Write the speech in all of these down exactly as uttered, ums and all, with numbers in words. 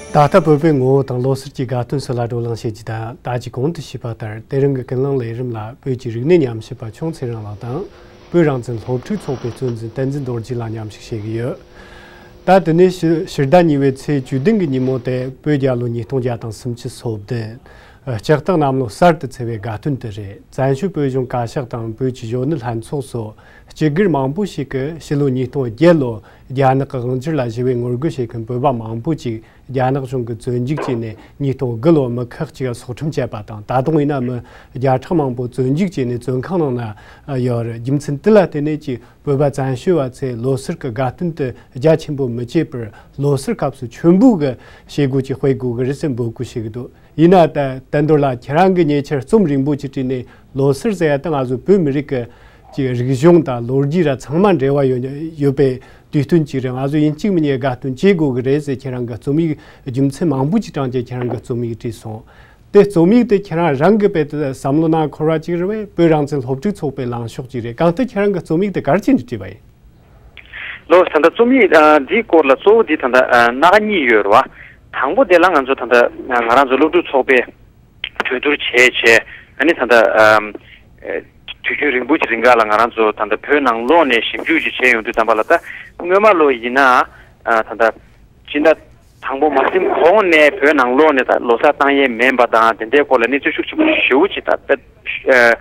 ད་ལྟ་བོད་པའི་ངོ་བོ་དང་ལོ་གསར་གྱི་དགའ་སྟོན་སོགས་ལ་བགྲོ་གླེང་བྱེད་རྒྱུ་དང་། ད་ཅི་གོང་དུ་ཞུས་པ་ལྟར། དེ་རིང་གི་ཀུན་གླེང་ལས་རིམ་ལ་བོད་ཀྱི་རིག་གནས་ཉམས་ཞིབ་པ་ཆུང་ཚེ་རིང་ལགས་དང་། བོད་རང་བཙན་སློབ་ཕྲུག་ཚོགས་པའི་གཙོ་འཛིན་བསྟན་འཛིན་རྡོ་རྗེ་ལགས་མཉམ་ཞུགས་བྱེད་ཀྱི་ཡོད། ད་དེ་ནས་ཕྱི་ཕྱི་ཟླ་གཉིས་པའི་ཚེས་བཅུ་བདུན་གྱི་ཉིན་མོ་དེ་བོད་རྒྱལ་ལོ་ཉིས་སྟོང་བརྒྱ་དང་སུམ་ཅུ་སོ་བདུན། ལྕགས་སྟག་གནམ་ལོ་གསར་དུ་ཚེས་པའི་དགའ་སྟོན་དེ་རེད། བཙན་བྱོལ་བོད་གཞུང་བཀའ་ཤག་དང་བོད་ཀྱི་གཞོན་ནུ་ལྷན་ཚོགས་སོགས་སྤྱི་སྒེར་མང་པོ་ཞིག་གིས་ཕྱི་ལོ་ཉིས་སྟོང་བརྒྱད་ལོར་རྒྱ་ནག་གི་དབང་སྒྱུར་ལ་ཞི་བའི་ངོ་རྒོལ་བྱེད་མཁན་བོད་པ་མང་པོ་ཅིག་རྒྱ་ནག་གཞུང་གིས་བཙོན་འཇུག་བྱས་ནས། ཉིས་སྟོང་དགུ་ལོར་མི་ཁག་ཅིག་སྲོག་ཁྲིམས་བཅད་པ་དང་། ད་དུང་ཡིན་ན་མི་བརྒྱ་ཕྲག་མང་པོ་བཙོན་འཇུག་བྱས་ནས་བཙོན་ཁང་ནང་ན་ཡོད་རེད། རྒྱུ་མཚན་དེ་ལ་བརྟེན་ནས་ཀྱི་བོད་པ་བཙན་བྱོལ་བ་ཚོས་ལོ་གསར་གྱི་དགའ་སྟོན་དེ་རྒྱ་ཆེན་པོ་མི་བྱེད་པར། ལོ་གསར་སྐབས་སུ་མཆོད་འབུལ་གྱི་བྱེད་སྒོ་ཅིག་སྤེལ་དགོས་ཀྱི་རེད་ཟེར་འབོད་སྐུལ་བྱེད་ཀྱི་འདུག་ཡིན་ན་ད་དོན་དག་ལ་ཁྱེད་རང་གིས་ཉེ་ཆར་རྩོམ་རིང་པོ་ཅིག་བྲིས་ནས། ལོ་གསར་ཟེར་ཡ་དེ་ང་ཚོ་བོད་མི་རིགས་ཀྱི་ཀྱི་རིག་གཞུང་དང་ལོ་རྒྱུས་ར་ཚང་མ་འབྲེལ་བ་ཡོད་ཡོད་པའི་དུས་སྟོན་ཅིག་རེད། ང་ཚོ་ཡིན་གཅིག་མིན་གཉིས་དགའ་སྟོན་བྱེད་དགོས་ཀྱི་རེད་ཟེར། ཁྱེད་རང་གི་རྩོམ་ཡིག་རྒྱུ་མཚན་མང་པོ་ཅིག་དྲངས་བྱས་ཁྱེད་རང་གི་རྩོམ་ཡིག་བྲིས་སོང་། དེ་རྩོམ་ཡིག་དེ་ཁྱེད་རང་རང་གི་དཔེ་དེ་བསམ་བློ་ནང་འཁོར་བ་ཅིག་རེད་པས། བོད་རང་བཙན་སློབ་ཕྲུག་ཚོགས་པའི་ལངས་ཕྱོགས་ཅིག་རེད། གང་ལྟར་ཁྱེད་རང་གི་རྩོམ་ཡིག་དེ་ག་རེ་བྱས་ནས་བྲིས་པ་ཡིན། ལོ། ད་ལྟ་རྩོམ་ཡིག་ཨ་འདིའི་སྐོར་ལ་གཙོ་བོ་འདི་ད་ལྟ་ཨ་སྣ་ཁ་གཉིས་ཡོད་རེད་བ། དང་པོ་དེ་ལ་ང་ཚོ་ད་ལྟ་ང་རང་ཚོ་སློབ་ཕྲུག་ཚོགས་པས་གྲོས་བསྡུར་བྱས་བྱས། ཨ་ནི་ད་ལྟ་ཨམ་ཨེ་དུས་རྒྱུན་རིང་པོ་ཅིག་རིང་ག་ལ་ང་རང་ཚོ་ད་ལྟ་བོད་ནང་ལོགས་ནས་ཞིབ་འཇུག་ཅིག་བྱས་ཡོང་དུས་ཙམ་པ་ལ། ད་སྔོན་མ་ལོ་ཡིན་ན་ཨ་ད་ལྟ་སྤྱི་ཟླ་དང་པོ་མ་ཟིན་གོང་ནས་བོད་ནང་ལོགས་ནས་ད་ལོ་གསར་བཏང་ཡས་མིན་པ་དང་། དེ་འདྲའི་སྐོར་ལ་གནས་ཚུལ་ཤུགས་ཆེན་པོ་ཞེ་པོ་ཅིག་ད་ད་ཨ་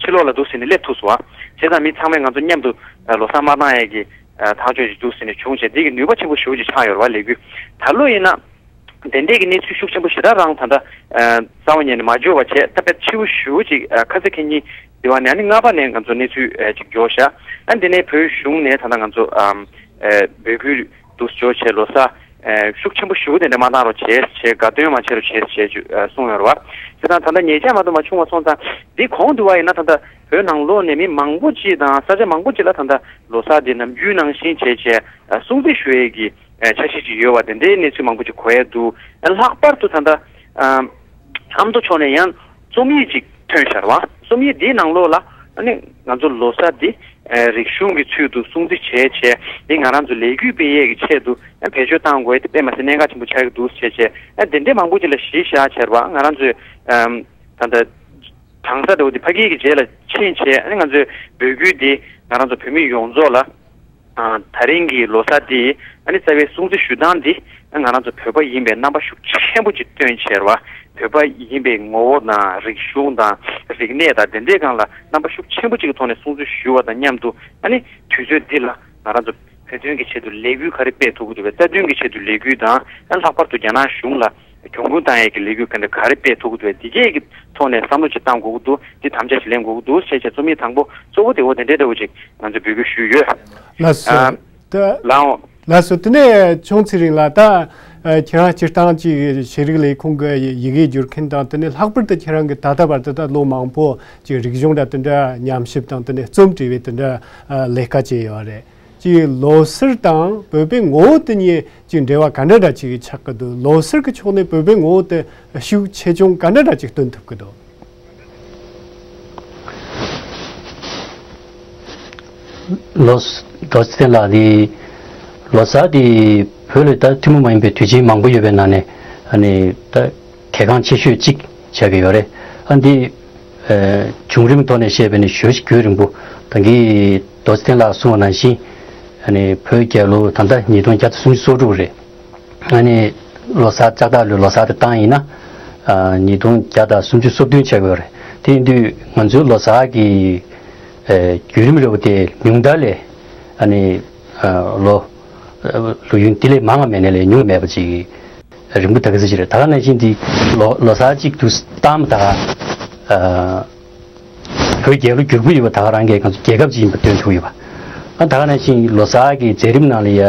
ཕྱི་ལོགས་ལ་འདུག་ཟེར་ནས་སླེབས་ཐུབ་སོང་བ། བྱས་ཙང་མི་ཚང་མས་ང་ཚོ་མཉམ་དུ་ཨ་ལོ་གསར་མ་བཏང་ཡས་ཀྱི་ཨ་ཐག་གཅོད་ཅིག་འདུག་ཟེར་ནས་བྱུང་བྱས། འདི་གི་ནུས་པ་ཆེན་པོ་ཞེ་པོ་ཅིག་ཆགས་ཡོད་རེད་བ། ལས་འགུལ་ད་ལོ་ཡིན་ན། དེ་འདྲས་ཀྱི་གནས་ཚུལ་ཤུགས་ཆེན་པོ་ཞེ་དྲག་རང་ད་ལྟ་ཨ་རྩ་བ་ཉིད་ནས་མ་འབྱོར་བ་བྱས། ད་དཔེ་ཕྱི་པོ་ཞེ་པོ་ཅིག་ཨ་ཁ་ས་ཁ་ཉིན་འདི་བ་ནས། ཨ་ནི་ལྔ་པ་ནས་ང་ཚོ་གནས་ཚུལ་ཨ་ཅིག་འབྱོར་ཤག་ཨ་འདི་ནས་བོད་གཞུང་ནས་ད་ལྟ་ང་ཚོ་ཨམ་ཨ་འབོད་སྐུལ་འདུག་འབྱོར་བྱས། ལོ་གསར་ཨ་ཤུགས་ཆེན་པོ་ཞེ་པོ་དེ་འདྲ་མ་བཏང་རོགས་བྱས་བྱས། དགའ་སྟོན་མ་བྱེད་རོགས་བྱས་བྱས་ཨ་གསུངས་ཡོད་རེད་བ། དེ་དང་ད་ལྟ་ཉེ་ཆར་མ་གཏོགས་མ་བྱུང་བ་སོང་ཙང་། འདི་གོང་དུ་བ་ཡིན་ན་ད་ལྟ་བོད་ནང་ལོགས་ནས་མི་མང་པོ་ཅིག་དང་ས་ཆ་མང་པོ་ཅིག་ལ་ད་ལྟ་ལོ་གསར་འདི་ནམ་རྒྱུན་ནང་བཞིན་བྱས་བྱས་ཨ་སྲུང་བརྩི་ཞུ་ཡས་ཀྱི་ཨ་འཆར་གཞི་ཅིག་ཡོད་པ། དེ་འདྲའི་གནས་ཚུལ་མང་པོ་ཅིག་གོ་ཡས་འདུག་ཨ་ལྷག་པར་དུ་ད་ལྟ་ཨ་ཨ་མདོ་ཕྱོགས་ནས་ཡང་རྩོམ་ཡིག་ཅིག་ཐོན་ཤར་བ། རྩོམ་ཡིག་འདིའི་ནང་ལོགས་ལ་ཨ་ནི་ང་ཚོ་ལོ་གསར་འདི་ཨ་རིག་གཞུང་གི་ཚུལ་དུ་སྲུང་བརྩི་བྱས་བྱས། འདི་ང་རང་ཚོ་ལས་འགུལ་སྤེལ་ཡས་ཀྱི་ཆེད་དུ་ཨ་བེད་སྤྱོད་བཏང་དགོས་ཡས་དེ་དཔེ་མ་སྲིད་གནད་འགག་ཆེན་པོ་ཆགས་ཀྱི་འདུག་བྱས་བྱས། ཨ་དེ་འདྲའི་མང་པོ་ཅིག་ལ་གཞི་བཞག་བྱས་རེད་བ། ང་རང་ཚོས་ཨ་ད་ལྟ་གྲངས་ས་འདྲ་བོ་འདི་ཕ་གི་གི་རྗེས་ལ་ཕྱིན་བྱས། ཨ་ནི་ང་ཚོའི་འབོད་སྐུལ་འདི་ང་རང་ཚོ་བོད་མི་ཡོངས་རྫོགས་ལ་ཨ་ད་རིང་གི་ལོ་གསར་འདི་ཨ་ནི་རྩ་བའི་སྲུང་བརྩི་ཞུ་སྟངས་འདི་ཨ་ང་རང་ཚོ་བོད་པ་ཡིན་པའི་རྣམ་པ་ཤུགས་ཆེན་པོ་ཅིག་སྟོན་བྱས་རེད་བ། བོད་པ་ཡིན་པའི་ངོ་བོ་དང་རིག་གཞུང་དང་རིག་གནས་དང་དེ་འདྲའི་སྒང་ལ་རྣམ་པ་ཤུགས་ཆེན་པོ་ཅིག་གི་ཐོག་ནས་སྲུང་བརྩི་ཞུ་བ་དང་མཉམ་དུ། ཨ་ནི་དུས་ཚོད་འདི་ལ་ང་རང་ཚོ་བོད་དོན་གྱི་ཆེད་དུ་ལས་འགུལ་ག་རེ་སྤེལ་ཐུབ་ཀྱི་འདུག་པས། རྩ་དོན་གྱི་ཆེད་དུ་ལས་འགུལ་དང་། ཨ་ལྷག་པར་དུ་རྒྱ་ནག་གཞུང་ལ་གྱོང་གུན་བཏང་ཡས་ཀྱི་ལས་འགུལ་ག་འདྲ་ག་རེ་སྤེལ་ཐུབ་ཀྱི་འདུག་པས། འདི་གས་ཀྱི་ཐོག་ནས་བསམ་བློ་ཅིག་བཏང་དགོས་ཀྱི་འདུག་འདི་དམ་བཅའ་ཅིག་ལེན་དགོས་ཀྱི་འདུག་ཟེར་བྱས། རྩོམ་ཡིག་དང་པོ་གཙོ་བོ་དེ་འོ་དེ་འདྲའི་འདྲ་བོ་ཅིག་ང་ཚོས་འབོད་སྐུལ་ཞུས་ཡོད། ལགས་སོ། ཨ་ད་ལའོ། ལགས་སོ། དེ་ནས་ཆུང་ཚེ་རིང་ལགས། ད་ཨ་ཁྱེད་རང་སྤྱིར་བཏང་ཅིག་ཤེས་རིག་ལས་ཁུངས་ཀྱི་ཡི་གེ་སྒྱུར་མཁན་དང་། དེ་ནས་ལྷག་པར་དུ་ཁྱེད་རང་གིས་ད་ལྟ་བར་དུ་ད་ལོ་མང་པོ་ཅིག་རིག་གཞུང་འདྲ་དེ་འདྲ་ཉམས་ཞིབ་དང་། དེ་ནས་རྩོམ་བྲིས་པའི་དེ་འདྲ་ཨ་ལས་ཀ་བྱས་ཡོད་རེད། ཅིག་ལོ་གསར་དང་བོད་པའི་ངོ་བོ་དེ་གཉིས་ཅིག་འབྲེལ་བ་ག་འདྲ་འདྲ་ཅིག་ཆགས་ཀྱི་འདུག་ལོ་གསར་གྱི་ཕྱོགས་ནས་བོད་པའི་ངོ་བོ་དེ་ཤུགས་ཆེ་ཆུང་ག་འདྲ་འདྲ་ཅིག་སྟོན་ཐུབ་ཀྱི་འདུག་ལོ། རྡོ་རྗེ་བསྟན་ལགས་འདི་ལོ་གསར་འདི་བོད་ལ་ད་ཐུན་མོང་མ་ཡིན་པའི་དུས་ཆེན་མང་པོ་ཡོད་པའི་ནང་ནས། ཨ་ནི་ད་གལ་འགངས་ཆེ་ཤོས་གཅིག་ཆགས་ཀྱི་ཡོད་རེད། ཨ་འདི་ཨ་བྱུང་རིམ་ཐོག་ནས་བཤད་པ་ཡིན་ན་ཞེ་པོ་ཅིག་རྒྱུན་རིང་པོ། ད་གིན་རྡོ་རྗེ་བསྟན་ལགས་གསུངས་པ་ནང་བཞིན། ཨ་ནི་བོད་རྒྱལ་ལོ་ད་ལྟ་ཉིས་སྟོང་བརྒྱ་དང་སུམ་ཅུ་སོ་དྲུག་རེད། ཨ་ནི་ལོ་གསར་ལྕགས་སྟག་ལོའི་ལོ་གསར་དེ་བཏང་ཡིན་ན། ཨ་ཉིས་སྟོང་བརྒྱ་དང་སུམ་ཅུ་སོ་བདུན་ཆགས་ཀྱི་ཡོད་རེད། དེ་ཡིན་དུས་ང་ཚོའི་ལོ་གསར་གྱི་ཨ་བརྒྱུད་རིམ་རེད་པ། དེ་ཉུང་མཐའ་ལས་ཨ་ནི་ཨ་ལོ་ཨ་ལོ་ཡུན་དེ་ལས་མང་བ་མེད་ནའི་ལས་ཉུང་བ་མེད་པ་ཅིག་རིང་པོ་ད་ག་ཚོད་ཅིག་རེད། ད་ག་ནང་བཞིན་འདི་ལོ་ལོ་གསར་གཅིག་ཏུ་བཏང་མ་ཐག་ཨ་བོད་རྒྱལ་ལོ་བསྒྱུར་གྱི་ཡོད་པ། ད་ག་རང་གིས་ང་ཚོ་རྒྱལ་ཁབ་ཅིག་ཡིན་པ་སྟོན་ཐུབ་ཡོད་པ། ཨ་ད་ག་ནང་བཞིན་ལོ་གསར་གྱི་མཛད་རིམ་ནང་ལ་ཡ།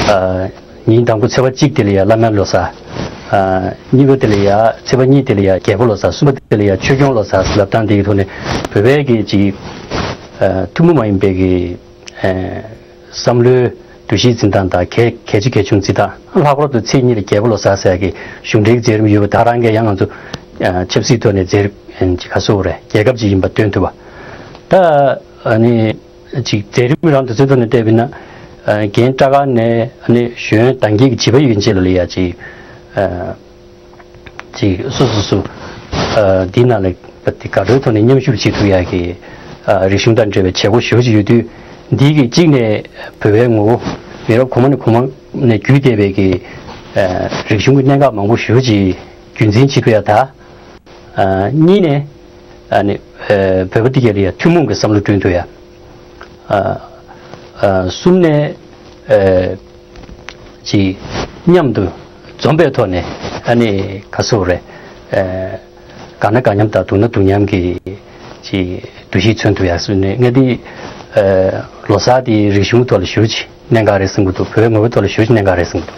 ཨ་ཉིན་དང་པོ་ཚེས་པ་གཅིག་དེ་ལ་ཡ་བླ་སྨན་ལོ་གསར། ཨ་གཉིས་པ་དེ་ལ་ཡ་ཚེས་པ་གཉིས་དེ་ལ་ཡ་རྒྱལ་པོ་ལོ་གསར། གསུམ་པ་དེ་ལ་ཡ་ཆོས་སྐྱོང་ལོ་གསར་ལབ་སྟངས་དེ་གི་ཐོག་ནས་བོད་པའི་གི་ཅིག་ཨ་ཐུན་མོང་མ་ཡིན་པའི་གི་ཨ་བསམ་བློའི་འདུ་ཤེས་འཛིན་སྟངས་དང་། གལ་གལ་ཆེ་གལ་ཆུང་འཛིན་སྟངས། ལྷག་པར་དུ་ཚེས་གཉིས་ལ་རྒྱལ་པོ་ལོ་གསར་ཟེར་ཡ་གི་གཞུང་འབྲེལ་གྱི་མཛད་རིམ་ཡོད་པ། ད་རང་གིས་ཡང་ང་ཚོ་ཨ་ཆབ་སྲིད་ཐོག་ནས་མཛད་རིམ་ཨ་ཅིག་ག་སོ་རེད། རྒྱལ་ཁབ་ཅིག་ཡིན་པ་སྟོན་ཐུབ་པ། ད་ཨ་ནི་ཅིག་མཛད་རིམ་རང་དེ་ཚོའི་ཐོག་ནས་བལྟས་པ་ཡིན་ན། ཨ་རྒན་སྐྲ་དཀར་ནས་ཨ་ནི་གཞོན་ཟླ་རྒྱས་ཀྱི་བྱིས་པ་ཡན་ཆད་ལ་ལ་ཡ་ཅིག་ ཅིག་སོ་སོ་སོ་འདི་ནང་ལ་དགའ་སྤྲོའི་ཐོག་ནས་མཉམ་ཞུགས་བྱེད་ཐུབ་ཡག་གི་རིག་གཞུང་དང་འབྲེལ་བའི་བྱེད་སྒོ་ཞེ་པོ་ཅིག་ཡོད་དུས། འདི་གི་གཅིག་ནས་བོད་པའི་ངོ་བོ་མི་རབས་གོང་མ་ནས་གོང་མ་ནས་བརྒྱུད་བསྡད་པའི་གི་རིག་གཞུང་གི་གནད་འགག་མང་པོ་ཞེ་པོ་ཅིག་རྒྱུན་འཛིན་བྱེད་ཐུབ་ཡག་དང་། གཉིས་ནས་ཨ་ནི་བོད་པ་དེ་ག་ལ་ཡ་ཐུན་མོང་གི་བསམ་བློ་བསྐྲུན་ཐུབ་ཡ། གསུམ་ནས་ཅིག་མཉམ་དུ་འཛོམས་པའི་ཐོག་ནས་ཨ་ནི་ག་སོ་རེད། དགའ་ན་དགའ་མཉམ་དང་སྡུག་ན་སྡུག་མཉམ་གྱི་ཅིག་འདུ་ཤེས་མཚོན་ཐུབ་ཡ་གསུམ་ནས་ང་འདི་ལོ་གསར་དེ་རིག་གཞུང་ཐོག་ལ་ཞུ་ཅིག་གནད་འགག་རེད་བསམ་གྱི་འདུག་བོད་པའི་ངོ་བོའི་ཐོག་ལ་ཞུ་ཅིག་གནད་འགག་རེད་བསམ་གྱི་འདུག་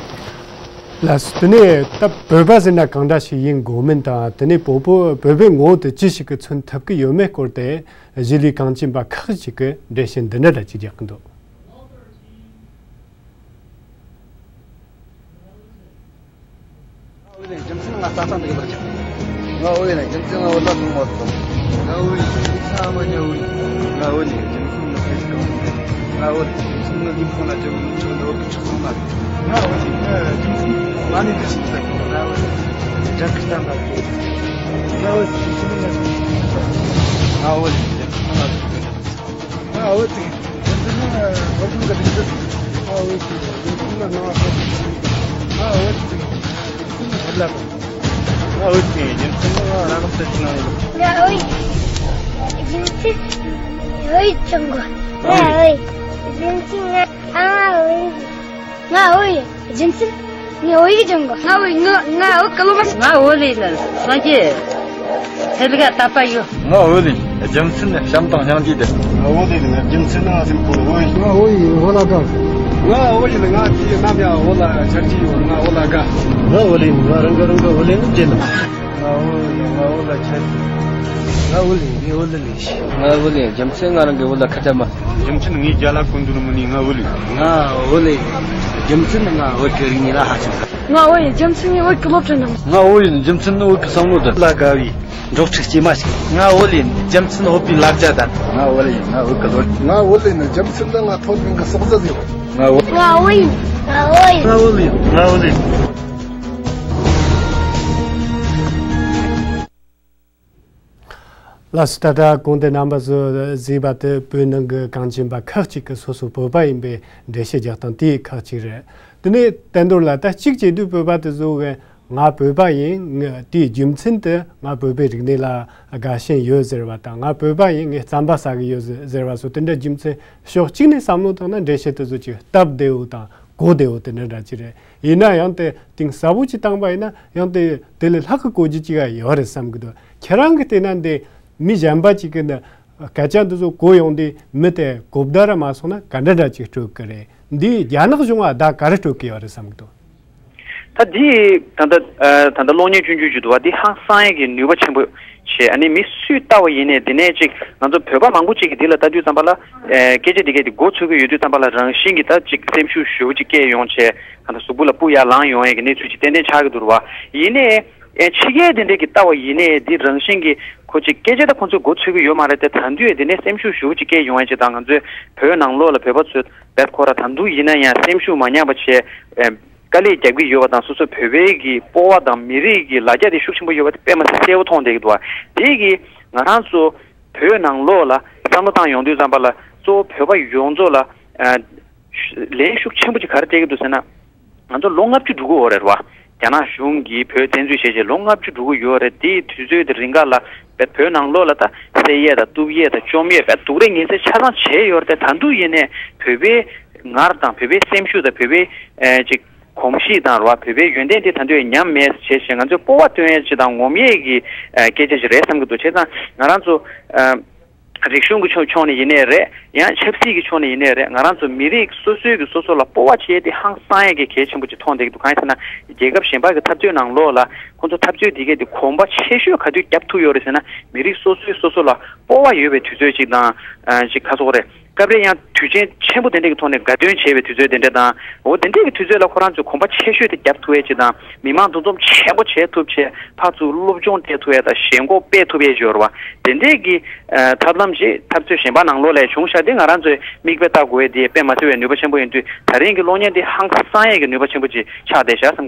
ལགས་སོ། དེ་ནས་ད་བོད་པ་ཟེར་ན་གང་འདྲ་ཞིག་ཡིན་དགོས་མིན་དང་། དེ་ནས་བོད་པོ་བོད་པའི་ངོ་བོ་དེ་ཅི་ཞིག་གིས་མཚོན་ཐུབ་ཀྱི་ཡོད་མེད་སྐོར་དེ་གཞིས་ལུས་གངས་ཅན་པ་ཁག་ཅིག་གིས་འགྲེལ་བཤད་འདི་འདྲ་འདྲ་ཅིག་རྒྱག་གི་འདུག་ང་འོ་ཡིན་ན་རྒྱུ་མཚན་ང་བོད་ལ་སོང་བ་དང་། ང་འོ་ཡིན་ན་རྒྱུ་མཚན་ང་འོ་ཡིན། ང་འོ་ཡིན་རྒྱུ་མཚན་ང་ཕ་གི་གང་། ང་འོ་ཡིན་རྒྱུ་མཚན་ང་ལུས་ཕུང་ལ་འབྲས་བུ་ནུབ་ཕྱོགས་འདི་བོད་ཀྱི་ཕྱོགས་སོང་ལ། ང་འོ་ཡིན་རྒྱུ་མཚན་ང་ནི་འདི་ཞིག་ལ། ང་འོ་ཡིན་འདྲ་སྐུ་ལྟ་ན་དགོས། ང་འོ་ཡིན་རྒྱུ་མཚན་ང་འོ་ཡིན་རྒྱུ་མཚན་ང་ལ། ང་འོ་ཡིན། རྒྱུ་མཚན་ནི་སློབ་སྦྱོང་གི་སྒྲིག་འཛུགས། ང་འོ་ཡིན། རྒྱུ་མཚན་ནི་སྣང་བ་སོགས། ང་འོ་ཡིན། རྒྱུ་མཚན་ནི་བོད་ལྭ་དང་། ང་འོ་ཡིན། རྒྱུ་མཚན་ནི་ང་རང་རང་བསྟན་ཅིག་ནང་ཡོད། ང་འོ་ཡིན། རྒྱུ་མཚན་ང་འོ་ཡིན་ཅང་གོ། ང་འོ་ཡིན། རྒྱུ་མཚན་ང་ཨ་ང་འོ་ཡིན། ང་འོ་ཡིན། རྒྱུ་མཚན་ངས་བོད་ཡིག་སྦྱོང་དགོས། ང་བོད་ཡིག་ང་ང་བོད་ཀློག་མ། ང་བོད་ལས་ནི་སངས་རྒྱས་ཚེ་ལ་དད་པ་ཡོད། ང་བོད་ལས་རྒྱུ་མཚན་ནི་བྱམས་དང་སྙིང་རྗེ་དེ། ང་བོད་ལས་ནི་རྒྱུ་མཚན་ནི་ང་སེམས་ཁོང་བོད་ཡིན། ང་བོད་ཡིན་བོད་ལ་དགའ། ང་བོད་ཡིན་ང་དེ་ནམ་ཡང་བོད་ལ་ཆ་རྒྱུས་ཡོད། ང་བོད་ལ་དགའ། ང་བོད་ལས་ང་རང་གི་རང་གི་བོད་ལས་ནི་བརྗེད་ལ། ང་བོད་ཡིན་ང་བོད་ལ་ཆ་རྒྱུས། ང་བོད་ལས་ངས་བོད་ལ་ལས། ང་བོད་ལས་རྒྱུ་མཚན་ང་རང་གི་བོད་ལ་ཁ་བྲལ་མ། རྒྱུ་མཚན་ངས་རྒྱ་ལ་ཀུན་འདུར་མི་ནུས། ང་བོད་ལས། ང་བོད་ལས། རྒྱུ་མཚན་ནི་ང་བོད་ཀྱི་རིག་གནས་ལ་ཧ་ཅང་དགའ། ང་བོད་ཡིན། རྒྱུ་མཚན་ངས་བོད་ཀྱི་སློབ་གྲྭ་འགྲིམས། ང་བོད་ཡིན། རྒྱུ་མཚན་ནི་བོད་ཀྱི་བསམ་བློ་དང་ལ་དགའ་བའི་འབྲོག་ཕྲུག་སྐྱེས་མ་ཞིག། ང་བོད་ཡིན། རྒྱུ་མཚན་བོད་པའི་ལ་རྒྱ་དང་། ང་བོད་ཡིན། ང་བོད་ཀྱི་ལོ། ང་བོད་ཡིན། རྒྱུ་མཚན་ནི་ང་ཐོན་མིན་གྱི་སོག་རྩ་ཟེར། ང་བོད། ང་བོད་ཡིན། ང་བོད་ཡིན། ང་བོད་ཡིན། ལགས་སོ། ད་ལྟ་གོང་དུ་རྣམ་པ་ཚོས་གཟིགས་པ་དེ་བོད་ནང་གི་གངས་ཅན་པ་ཁག་ཅིག་གི་སོ་སོ་བོད་པ་ཡིན་པའི་འགྲེལ་བཤད་རྒྱག་སྟངས་དེ་ཁག་ཅིག་རེད། དེ་ནས་བསྟན་རྡོར་ལགས། ད་གཅིག་བྱས་དུས་བོད་པ་དེ་ཚོ་གིས་ང་བོད་པ་ཡིན། ང་དེའི་རྒྱུ་མཚན་དེ་ང་བོད་པའི་རིག་གནས་ལ་དགའ་ཞེན་ཡོད་ཟེར་བ་དང་། ང་བོད་པ་ཡིན། ངས་རྩམ་པ་ཟ་གི་ཡོད་ཟེར་བ་སོགས་དེ་འདྲ་རྒྱུ་མཚན་ཕྱོགས་གཅིག་ནས་བསམ་བློ་བཏང་ན་འགྲེལ་བཤད་དེ་ཚོ་ཅིག་སྟབས་བདེ་བོ་དང་གོ་བདེ་བོ་དེ་འདྲ་འདྲ་ཅིག་རེད། ཡིན་ན་ཡང་དེ་གཏིང་ཟབ་པོ་ཅིག་བཏང་པ་ཡིན་ན་ཡང་དེ་དེ་ལས་ལྷག་གི་གོ་རྒྱུ་ཅིག་ཡོད་རེད་བསམ་གི་འདུག་ཁྱེད་རང་གིས་བལྟས་ན་འདི་མི་གཞན་པ་ཅིག་གིས་འདི་སྐད་ཆ་འདི་ཚོ་གོ་ཡོང་དུས་མི་དེ་གོ་བརྡ་ར་མ་སོང་ན་ག་འདྲ་འདྲ་ཅིག་སྤྲོད་གི་རེད། འདི་རྒྱ་ནག་གཞུང་ལ་བརྡ་ག་རེ་སྤྲོད་གི་ཡོད་རེད་བསམ་གི་འདུག་ད་འདི་ད་ལྟ་ད་ལྟ་གློག་བརྙན་ཆུང་ཆུང་ཅིག་འདུག་བ། འདི་ཧང་སང་ཡས་ཀྱི་ནུས་པ་ཆེན་པོ་བྱས། ཨ་ནི་མི་སུས་ལྟ་བ་ཡིན་ནའི་འདི་ནས་ཅིག་ང་ཚོ་བོད་པ་མང་པོ་ཅིག་གིས་འདི་ལ་ལྟ་དུས་ཙམ་པ་ལ་སྐད་ཆ་འདི་གས་འདི་མགོ་ཚོས་ཀྱི་ཡོད་དུས་ཙམ་པ་ལ་རང་བཞིན་གྱིས་ད་ཅིག་སེམས་ཤུགས་ཞེ་པོ་ཅིག་སྐྱེ་ཡོང་བྱས། ད་ལྟ་གཟུགས་པོ་ལ་སྤུ་ཡར་ལངས་ཡོང་ཡས་ཀྱི་གནས་ཚུལ་ཅིག་ཏན་ཏན་ཆགས་ཀྱི་འདུག་ར་བ། ཡིན་ནའི་ཨེ་ཕྱི་རྒྱལ་དེ་འདྲས་ཀྱི་ལྟ་བ་ཡིན་ནའི་འདི་རང་བཞིན་གྱིས་ཁོ་ཅིག་སྐད་ཆ་ད་ཁོང་ཚོས་མགོ་ཚོས་ཀྱི་ཡོད་མ་རེད་དེ། ད་དུང་དེ་ནས་སེམས་ཤུགས་ཞེ་པོ་ཅིག་སྐྱེ་ཡོང་ཡས་ཅིག་དང་། ང་ཚོའི་བོད་ནང་ལོགས་ལ་བོད་པ་ཚོས་རྦད་ཁོ་ར་ད་དུང་ཡིན་ན་ཡང་སེམས་ཤུགས་མ་ཉམས་པ་བྱས། ཨེ་དཀའ་ལས་རྒྱག་གི་ཡོད་པ་དང་། སོ་སོ་བོད་པའི་གི་སྤོབས་པ་དང་མི་རིགས་ཀྱི་ལ་རྒྱ་དེ་ཤུགས་ཆེན་པོ་ཡོད་པ་དེ་དཔེ་མ་སྲིད་གསལ་པོ་མཐོང་བསྡད་ཀྱི་འདུག་བ། དེ་གིས་ང་རང་ཚོ་བོད་ནང་ལོགས་ལ་བསམ་བློ་བཏང་ཡོང་དུས་ཙམ་པ་ལ་གཙོ་བོ་བོད་པ་ཡོངས་རྫོགས་ལ་ཨ་ལན་ཤུགས་ཆེན་པོ་ཅིག་ག་རེ་སྤྲད་ཀྱི་འདུག་ཟེར་ན། ང་ཚོ་ལོ་ལྔ་བཅུ་འགྲོ་གི་ཡོད་རེད་བ། རྒྱ་ནག་གཞུང་གིས་བོད་བཙན་འཛུལ་བྱས་རྗེས་ལོ་ལྔ་བཅུ་འགྲོ་གི་ཡོད་རེད། དེའི་དུས་ཚོད་དེ་རིང་ག་ལ་བོད་ནང་ལོགས་ལ་ད་བསད་ཡས་དང་གཏུབ་ཡས་དང་བཅོམ་ཡས་བོད་སྡུག་རུས་ངན་སེལ་ཆ་ཚང་བྱས་ཡོད་རེད་དེ། ད་དུང་ཡིན་ནའི་བོད་པའི་ངར་དང་བོད་པའི་སེམས་ཤུགས་དང་བོད་པའི་ཨེ་ཅིག་གོམས་གཤིས་དང་རེད་བ། བོད་པའི་ཡོན་ཏན་དེ་ད་དུང་ཉམས་མེད་བྱས་བྱས་ང་ཚོས་སྤོབས་པ་སྟོན་ཡས་ཅིག་དང་ངོམ་ཡས་ཀྱི་ཨེ་སྐད་ཆ་ཞིག་རེད་བསམ་གྱི་འདུག་བྱས་ཙང་ང་རང་ཚོ་ཨ། རིག་གཞུང་གི་ཕྱོགས་ཕྱོགས་ནས་ཡིན་ནའི་རེད། ཡང་ཆབ་སྲིད་ཀྱི་ཕྱོགས་ནས་ཡིན་ནའི་རེད། ང་རང་ཚོ་མི་རིགས་སོ་སོའི་གི་སོ་སོ་ལ་སྤོབས་པ་བྱེད་ཡས་དེ་ཧང་སང་ཡས་ཀྱི་གལ་ཆེན་པོ་ཅིག་མཐོང་བསྡད་ཀྱི་འདུག་གང་ཡིན་ཟེར་ན་རྒྱལ་ཁབ་གཞན་པ་གི་འཐབ་རྩོད་ནང་ལོགས་ལ་ཁོང་ཚོ་འཐབ་རྩོད་དེ་གས་དེ་གོམ་པ་ཆེ་ཤོས་ག་དུས་བརྒྱབ་ཐུབ་ཡོད་རེད་ཟེར་ན། མི་རིགས་སོ་སོའི་སོ་སོ་ལ་སྤོབས་པ་ཡོད་པའི་དུས་ཚོད་ཅིག་དང་ཨ་ཅིག་ག་ཟེར་དགོས་རེད། སྐབས་རེ་ཡང་དུས་ཆེན་ཆེན་པོ་དེ་འདྲ་གི་ཐོག་ནས་དགའ་སྟོན་བྱེད་པའི་དུས་ཚོད་དེ་འདྲ་དང་། འོ་དེ་འདྲ་གི་དུས་ཚོད་ལ་ཁོ་རང་ཚོས་གོམ་པ་ཆེ་ཤོས་དེ་བརྒྱབ་ཐུབ་ཡས་ཅིག་དང་། མི་མང་འདུ་འཛོམས་ཆེན་པོ་བྱེད་ཐུབ་བྱས། ཕར་ཚུར་སློབ་སྦྱོང་སྤྲད་ཐུབ་ཡས་དང་ཞེན་ཁོག་སྤེལ་ཐུབ་ཡས་ཅིག་ཡོད་རེད་བ། དེ་འདྲས་ཀྱི་ཨ་ཐབས་ལམ་ཞིག་འཐབ་རྩོད་གཞན་པ་ནང་ལོགས་ལ་བྱུང་ཤག་དེ་ང་རང་ཚོས་མིག་དཔེ་ལྟ་དགོས་ཡས་དེ་དཔེ་མ་སྲིད་པའི་ནུས་པ་ཆེན་པོ་ཡིན་དུས། ད་རིང་གི་གློག་བརྙན་དེ་ཧང་སང་ཡས་ཀྱི་ནུས་པ་ཆེན་པོ་ཅིག་ཆགས་བསྡད་ཤག་བསམ།